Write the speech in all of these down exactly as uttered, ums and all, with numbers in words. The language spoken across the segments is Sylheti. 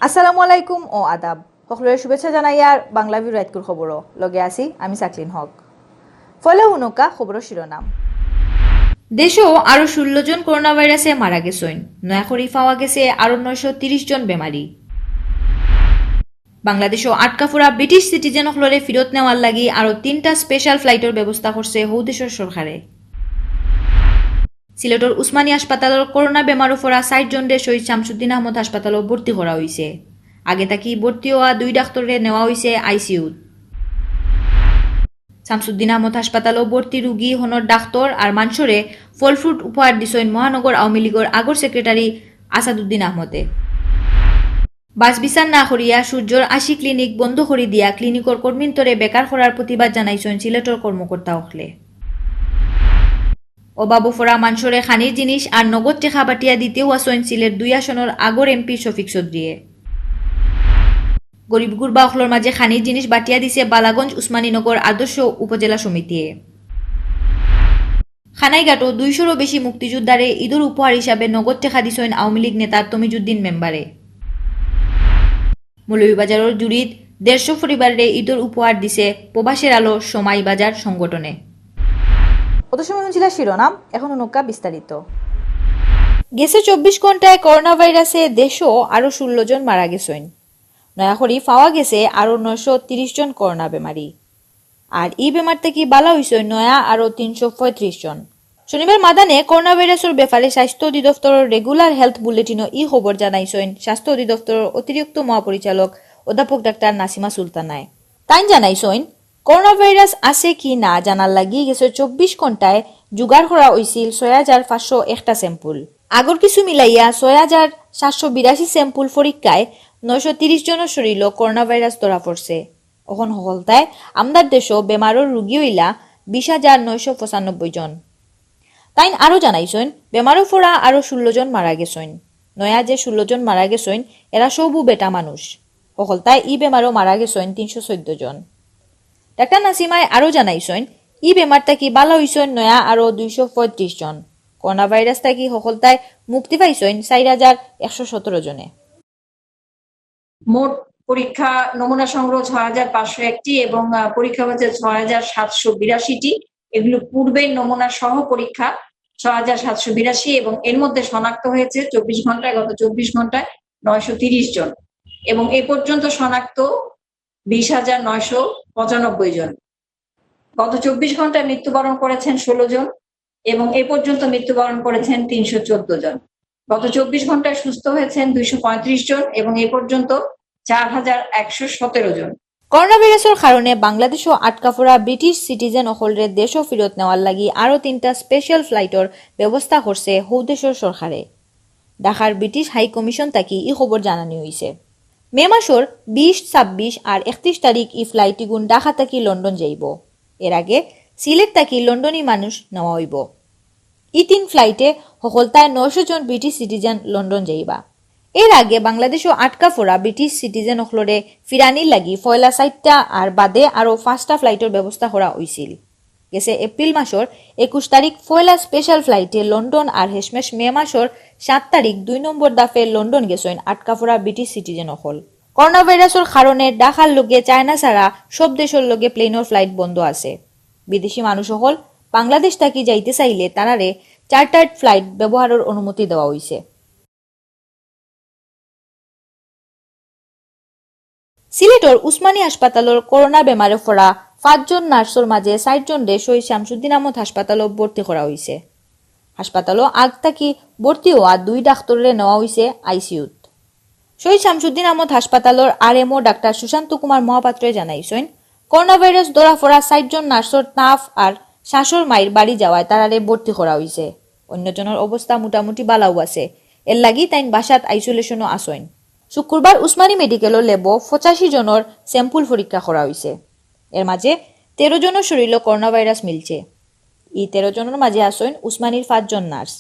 আসসালামু আলাইকুম ও আদাব। সকলরে শুভেচ্ছা জানাইয়ার বাংলা ভিউ রাইতকুর খবরও। লগে আছি আমি সাকলিন হক। ফলে হুনকা খবরর শিরোনাম। দেশো আরো ষোলো জন করোনা ভাইরাসে মারা গেছইন। নয়া করি পাওয়া গেছে আরো নয়শো তিরিশ জন বেমারি। বাংলাদেশো আটকা ফুরা ব্রিটিশ সিটিজেন অকলরে ফিরত নেওয়ার লাগি আরো তিনটা স্পেশাল ফ্লাইটর ব্যবস্থা করছে হৌ দেশর সরকারে। সিলেটর উসমানী হাসপাতালর করোনা বেমারো ফরা ষাইট জনরে শহীদ শামসুদ্দিন আহমদ হাসপাতালো ভর্তি করা অইছে। আগে থাকি ভর্তি হওয়া দুই ডাক্তররে নেওয়া অইছে আইসিইউত। শামসুদ্দিন আহমদ হাসপাতালো ভর্তি রুগী হনর ডাক্তর আর মানষরে ফল ফ্রুট উপহার দিছইন মহানগর আওয়ামী লীগর আগর সেক্রেটারি আসাদুদ্দিন আহমদে। বাস বিচার না করিয়া সূর্যর আশি ক্লিনিক বন্ধ করি দিয়া ক্লিনিকর কর্মীন্তরে বেকার করার প্রতিবাদ জানাইছইন সিলেটর কর্মকর্তা অকলে। অভাবো ফরা মানষরে খানির জিনিস আর নগদ টেকা বাটিয়া দিতেও আছইন সিলেট দুই আসনর আগর এমপি শফিক চৌধুরীয়ে। গরিব গুরবা অকলর মাঝে খানির জিনিস বাটিয়া দিছে বালাগঞ্জ উসমানীনগর আদর্শ উপজেলা সমিতিয়ে। খানাইঘাটো দুইশোরও বেশি মুক্তিযোদ্ধারে ঈদর উপহার হিসাবে নগদ টেকা দিছইন আওয়ামী লীগ নেতা তমিজুদ্দিন মেম্বারে। মৌলভীবাজারর জুড়িত দেড়শো পরিবাররে ঈদর উপহার দিছে প্রবাসের আলো সময় বাজার সংগঠনে। অত সময় হুনছিলা শিরোনাম, এখন হুনকা বিস্তারিত। গেছে চব্বিশ ঘন্টায় করোনা ভাইরাসে দেশো আরো ষোলো জন মারা গেছইন। নয়া করি পাওয়া গেছে আরো নয়শো তিরিশ জন করোনা বেমারি। আর ই বেমার থাকি বালা অইছইন নয়া আরো তিনশো পঁয়ত্রিশ জন। শনিবার মাদানে করোনা ভাইরাসর ব্যাপারে স্বাস্থ্য অধিদপ্তরর রেগুলার হেলথ বুলেটিনো ই খবর জানাইছইন স্বাস্থ্য অধিদপ্তরর অতিরিক্ত মহাপরিচালক অধ্যাপক ডাক্তার নাসিমা সুলতানায়। তাইন জানাইছইন, করোনা ভাইরাস আছে কি না জানার লাগি গেছে চব্বিশ ঘন্টায় জোগাড় করা অইছিল ছয় হাজার পাঁচশো একটা স্যাম্পল। আগর কিছু মিলাইয়া ছয় হাজার সাতশো বিরাশি স্যাম্পল পরীক্ষায় নয়শো তিরিশ জনর শরীরো করোনা ভাইরাস ধরা পড়ছে। অখন হকলতায় আমরার দেশো বেমারর রুগী অইলা বিশ হাজার নয়শো পঁচানব্বই জন। তাইন আরো জানাইছইন, বেমারো ফরা আরো ষোলো জন মারা গেছইন। নয়া যে ষোলো জন মারা গেছইন, এরা সবু বেটা মানুষ। হকলতায় ই বেমারো মারা গেছইন তিনশো চৌদ্দ জন। ডাক্তার নাসিমায় আরো জানাইছইন, ই বেমার থাকি বালা অইছইন নয়া আরো দুইশো পঁয়ত্রিশ জন। করোনা ভাইরাস থাকি হকলতায় মুক্তি পাইছইন চার হাজার একশো সতেরো জনে। মোট পরীক্ষা নমুনা সংগ্রহ ছয় হাজার পাঁচশো একটি এবং, আহ, পরীক্ষা হয়েছে ছয় হাজার সাতশো বিরাশিটি। এগুলো পূর্বের নমুনা সহ পরীক্ষা ছয় হাজার সাতশো বিরাশি এবং এর মধ্যে শনাক্ত হয়েছে চব্বিশ ঘন্টায়, গত চব্বিশ ঘন্টায় নয়শো তিরিশ জন এবং এ পর্যন্ত শনাক্ত বিশ হাজার নয়শো পঁচানব্বই জন। গত চব্বিশ ঘন্টায় মৃত্যুবরণ করেছেন ষোলো জন এবং এ পর্যন্ত মৃত্যুবরণ করেছেন তিনশো চোদ্দ জন। গত চব্বিশ ঘন্টায় সুস্থ হয়েছেন দুইশো পঁয়ত্রিশ জন এবং এ পর্যন্ত চার হাজার একশো সতেরো জন। করোনা ভাইরাসর কারণে বাংলাদেশো আটকা পড়া ব্রিটিশ সিটিজেন অকলরে দেশো ফিরত নেওয়ার লাগি আরো তিনটা স্পেশাল ফ্লাইটর ব্যবস্থা করছে হৌ দেশর সরকারে। ঢাকার ব্রিটিশ হাই কমিশন থাকি ই খবর জানানি অইছে। মে মাসর বিশ, ছাব্বিশ আর একত্রিশ তারিখ ই ফ্লাইট ইগুন ঢাকা থাকি লন্ডন যাইবো। এর আগে সিলেট থাকি লন্ডনি মানুষ নেওয়া অইবো। ই তিন ফ্লাইটে হকলতায় নয়শো জন ব্রিটিশ সিটিজেন লন্ডন যাইবা। এর আগে বাংলাদেশো আটকা পড়া ব্রিটিশ সিটিজেন অকলরে ফিরানির লাগি পয়লা চাইরটা আর বাদে আরো পাঁচটা ফ্লাইটর ব্যবস্থা করা অইছিল। গেছে এপ্রিল মাসর একুশ তারিখ পয়লা স্পেশাল ফ্লাইটে লন্ডন আর হেশমেশ মে মাসর সাত তারিখ দুই নম্বর দাফে লন্ডন গেছইন আটকা পড়া ব্রিটিশ সিটিজেন অকল। করোনা ভাইরাসর কারণে ঢাকার লগে চায়না ছাড়া সব দেশর লগে প্লেনর ফ্লাইট বন্ধ আছে। বিদেশি মানুষ অকল বাংলাদেশ থাকি যাইতে চাইলে তারারে চার্টার্ড ফ্লাইট ব্যবহারর অনুমতি দেওয়া অইছে। সিলেটর উসমানী হাসপাতালর করোনা বেমারে পড়া পাঁচজন নার্সর মাঝে চাইরজনরে শহীদ শামসুদ্দিন আহমদ হাসপাতালো ভর্তি করা অইছে। হাসপাতালো আগ থাকি ভর্তি হওয়া দুই ডাক্তররে নেওয়া অইছে আইসিইউত। শহীদ শামসুদ্দিন আহমদ হাসপাতালর আরএমও ডাক্তার সুশান্ত কুমার মহাপাত্রয় জানাইছইন, করোনা ভাইরাস ধরা পড়া চাইরজন নার্সর তাপ আর শ্বাসর মাইর বাড়ি যাওয়ায় তারারে ভর্তি করা অইছে। অন্যজনর অবস্থা মোটামুটি বালাউ আছে, এর লাগি তাইন বাসাত আইসোলেশনো আছইন। শুক্রবার উসমানী মেডিকেলর ল্যাবো পঁচাশি জনর স্যাম্পল পরীক্ষা করা অইছে। এর মাঝে তেরো জনর শরীরো করোনা ভাইরাস মিলছে। ই তেরো জনর মাঝে আছইন উসমানীর পাঁচজন নার্স।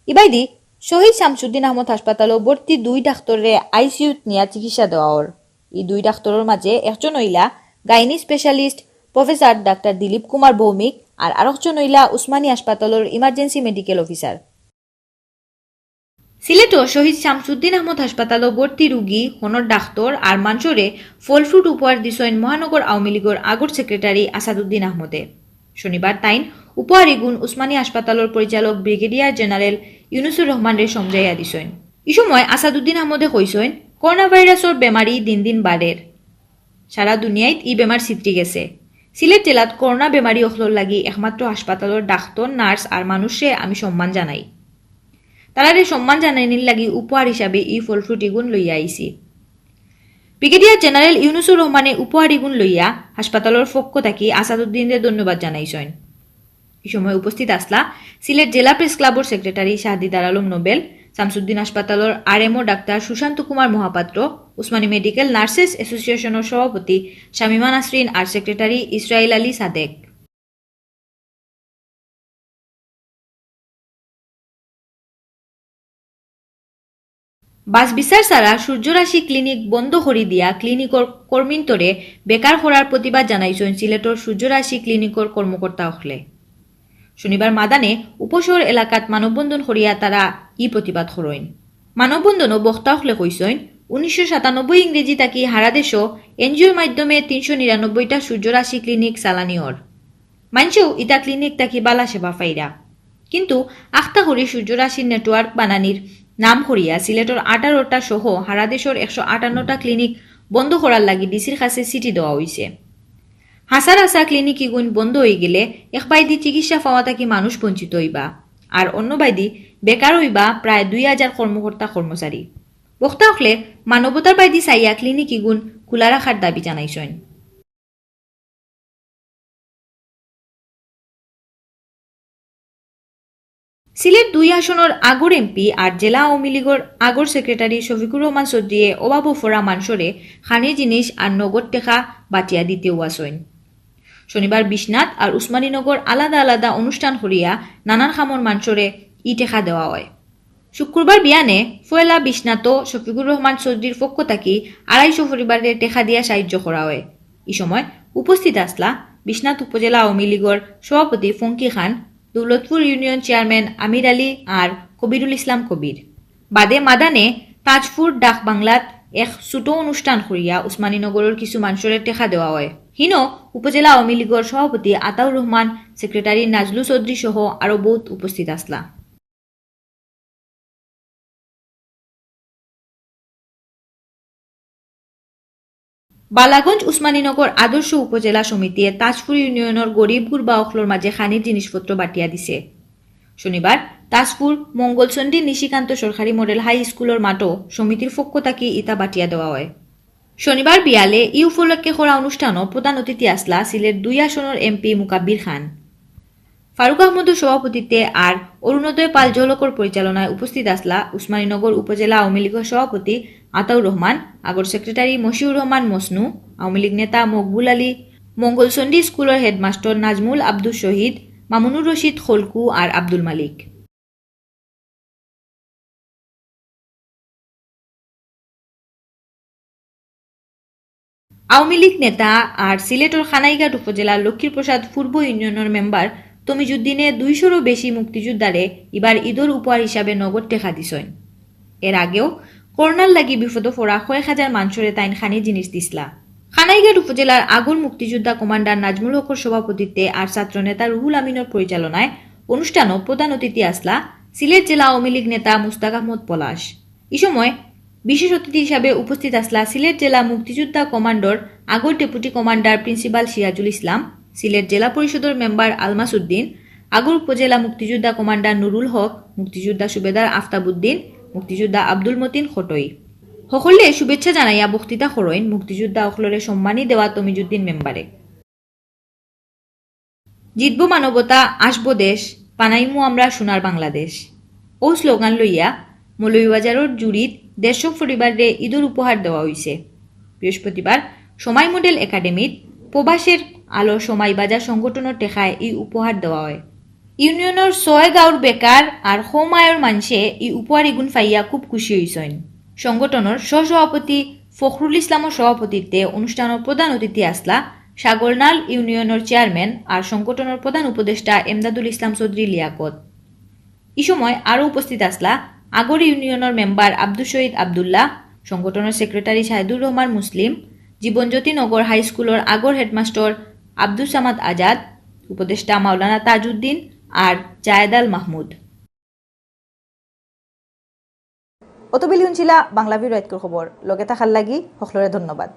ইবায়দি শহীদ শামসুদ্দিন আহমদ হাসপাতালো ভর্তি দুই ডাক্তররে আইসিইউত নিয়া চিকিৎসা দেওয়া অর। ই দুই ডাক্তরর মাঝে একজন অইলা gynae specialist professor doctor Dilip Kumar Bhowmik আর আরকজন অইলা উসমানী হাসপাতালর ইমার্জেন্সি মেডিকেল অফিসার। সিলেটও শহীদ শামসুদ্দিন আহমদ হাসপাতালও ভর্তি রুগী, হনর ডাক্তর আর মানষরে ফল ফ্রুট উপহার দিছইন মহানগর আওয়ামী লীগর আগর সেক্রেটারি আসাদুদ্দিন আহমদে। শনিবার তাইন উপহার ইগুন উসমানী হাসপাতালর পরিচালক ব্রিগেডিয়ার জেনারেল ইউনুসুর রহমানরে সমঝাইয়া দিছইন। ই সময় আসাদুদ্দিন আহমদে কইছইন, করোনা ভাইরাসর বেমারি দিন দিন বাড়ের। সারা দুনিয়াত ই বেমার ছিতরি গেছে। সিলেট জেলাত করোনা বেমারি অকলর লাগি একমাত্র হাসপাতালর ডাক্তর, নার্স আর মানুষরে আমি সম্মান জানাই। তারারে সম্মান জানানির লাগি উপহার হিসাবে ই ফল ফ্রুট ইগুন লইয়া আইছি। ব্রিগেডিয়ার জেনারেল ইউনুসুর রহমানে উপহার ইগুন লইয়া হাসপাতালর পক্ষ থাকি আসাদুদ্দিনরে ধন্যবাদ জানাইছইন। ই সময় উপস্থিত আছলা সিলেট জেলা প্রেস ক্লাবর সেক্রেটারি শাহদিদার আলম নোবেল, শামসুদ্দিন হাসপাতালর আরএমও ডাক্তার সুশান্ত কুমার মহাপাত্র, উসমানী মেডিকেল নার্সেস অ্যাসোসিয়েশনর সভাপতি শামিমা নাসরিন আর সেক্রেটারি ইসরাইল আলী সাদেক। বাছবিচার ছাড়া সূর্যরাশি ক্লিনিক বন্ধ করি দিয়া ক্লিনিকর কর্মীন্তরে বেকার করার প্রতিবাদ জানাইছইন সিলেটর সূর্যরাশি ক্লিনিকর কর্মকর্তা অকলে। শনিবার মাদানে উপশহর এলাকাত মানববন্ধন করিয়া তারা ই প্রতিবাদ করইন। মানববন্ধনও বক্তা অকলে কইছইন, উনিশশো সাতানব্বই ইংরেজি থাকি হারা দেশও এনজিওর মাধ্যমে তিনশো নিরানব্বইটা সূর্যরাশি ক্লিনিক চালানি অর। মানষেও ইতা ক্লিনিক থাকি বালা সেবা পাইরা। কিন্তু আখতা করি সূর্যরাশির নেটওয়ার্ক বানানির নাম করিয়া সিলেটর আঠারোটা সহ হারা দেশর একশো আটান্নটা ক্লিনিক বন্ধ করার লাগি ডিসির কাছে চিঠি দেওয়া অইছে। হাজার হাজার ক্লিনিক ইগুন বন্ধ অইগেলে এক বায়দি চিকিৎসা পাওয়া থাকি মানুষ বঞ্চিত অইবা, আর অন্য বায়দি বেকার অইবা প্রায় দুই হাজার কর্মকর্তা কর্মচারী। বক্তা অকলে মানবতার বায়দি চাইয়া ক্লিনিক ইগুন খোলা রাখার দাবি জানাইছইন। সিলেট দুই আসনর আগর এমপি আর জেলা আওয়ামী লীগর আগর সেক্রেটারি শফিকুর রহমান চৌধুরীয়ে অভাবো পড়া মানষরে খানি জিনিস আর নগদ টেকা বাটিয়া দিতেও আছইন। শনিবার বিশ্বনাথ আর উসমানীনগর আলাদা আলাদা অনুষ্ঠান করিয়া নানান কামর মানষরে ই টেকা দেওয়া অয়। শুক্রবার বিয়ানে পয়লা বিশ্বনাথও শফিকুর রহমান চৌধুরীর পক্ষ থাকি আড়াইশো পরিবাররে টেকা দিয়া সাহায্য করা অয়। ই সময় উপস্থিত আছলা বিশ্বনাথ উপজেলা আওয়ামী লীগর সভাপতি ফঙ্কি খান, দৌলতপুর ইউনিয়ন চেয়ারম্যান আমির আলী আর কবিরুল ইসলাম কবির। বাদে মাদানে তাজপুর ডাক বাংলাত এক ছোট অনুষ্ঠান করিয়া উসমানীনগরর কিছু মানষরে টেকা দেওয়া অয়। হিনো উপজেলা আওয়ামী লীগর সভাপতি আতাউর রহমান, সেক্রেটারি নাজলু চৌধুরী সহ আরো বউত উপস্থিত আছলা। বালাগঞ্জ উসমানীনগর আদর্শ উপজেলা সমিতিয়ে তাজপুর ইউনিয়নর গরিব গুরবা অকলর মাঝে খানির জিনিসপত্র বাটিয়া দিছে। শনিবার তাজপুর মঙ্গলচণ্ডী নিশিকান্ত সরকারি মডেল হাই স্কুলর মাঠও সমিতির পক্ষ থাকি ইতা বাটিয়া দেওয়া অয়। শনিবার বিয়ালে ই উপলক্ষে করা অনুষ্ঠানও প্রধান অতিথি আছলা সিলেট দুই আসনর এমপি মুকাব্বির খান। ফারুক আহমদর সভাপতিত্বে আর অরুণোদয় পাল জলকর পরিচালনায় উপস্থিত আছলা উসমানীনগর উপজেলা আওয়ামী লীগর সভাপতি আতাউর রহমান, আগর সেক্রেটারি মশিউর রহমান মসনু, আওয়ামী লীগ নেতা মকবুল আলী, মঙ্গলচণ্ডী স্কুলর হেডমাস্টার নাজমুল আব্দুল শহীদ, মামুনুর রশিদ খলকু আর আব্দুল মালিক। আওয়ামী লীগ নেতা আর সিলেটর কানাইঘাট উপজেলার লক্ষ্মীপ্রসাদ পূর্ব ইউনিয়নর মেম্বার তমিজুদ্দিনে দুইশোরও বেশি মুক্তিযোদ্ধারে ইবার ঈদর উপহার হিসাবে নগদ টেকা দিছইন। এর আগেও করোনার লাগি বিপদো পড়া কয়েক হাজার মানষরে তাইন খানি জিনিস দিছলা। কানাইঘাট উপজেলার আগর মুক্তিযোদ্ধা কমান্ডার নাজমুল হকর সভাপতিত্বে আর ছাত্র নেতা রুহুল আমিনর পরিচালনায় অনুষ্ঠানও প্রধান অতিথি আছলা সিলেট জেলা আওয়ামী লীগ নেতা মুস্তাক আহমদ পলাশ। ই সময় বিশেষ অতিথি হিসাবে উপস্থিত আছলা সিলেট জেলা মুক্তিযোদ্ধা কমান্ডর আগর ডেপুটি কমান্ডার প্রিন্সিপাল সিরাজুল ইসলাম, সিলেট জেলা পরিষদর মেম্বার আলমাস উদ্দিন, আগর উপজেলা মুক্তিযোদ্ধা কমান্ডার নুরুল হক, মুক্তিযোদ্ধা সুবেদার আফতাব উদ্দিন, মুক্তিযোদ্ধা আব্দুল মতিন খটই। হকলরে শুভেচ্ছা জানাইয়া বক্তৃতা করইন মুক্তিযোদ্ধা অকলরে সম্মানী দেওয়া তমিজুদ্দিন মেম্বারে। জিতবো মানবতা, আসবো দেশ, বানাইমু আমরা সোনার বাংলাদেশ। অউ স্লোগান লইয়া মৌলভীবাজারর জুড়িত দেড়শো পরিবাররে ঈদর উপহার দেওয়া অইছে। বৃহস্পতিবার সময় মডেল একাডেমিত প্রবাসের আলো সময় বাজার সংগঠনর টেকায় ই উপহার দেওয়া অয়। ইউনিয়নর ছয় গাঁওর বেকার আর কম আয়র মানষে ই উপহার ইগুন পাইয়া খুব খুশি অইছইন। সংগঠনর সহসভাপতি ফখরুল ইসলামর সভাপতিত্বে অনুষ্ঠানর প্রধান অতিথি আছলা সাগরনাল ইউনিয়নর চেয়ারম্যান আর সংগঠনর প্রধান উপদেষ্টা এমদাদুল ইসলাম চৌধুরী লিয়াকত। ই সময় আরো উপস্থিত আছলা আগর ইউনিয়নর মেম্বার আব্দুস শহীদ আব্দুল্লাহ, সংগঠনর সেক্রেটারি শাহিদুর রহমান মুসলিম, জীবনজ্যোতি নগর হাই স্কুলর আগর হেডমাস্টার আব্দুস সামাদ আজাদ, উপদেষ্টা মাওলানা তাজউদ্দিন আর জায়েদ আল মাহমুদ। অতবিল হুনছিলা বাংলা ভিউ রাইতকুর খবর। লগে থাকার লাগি হকলরে ধন্যবাদ।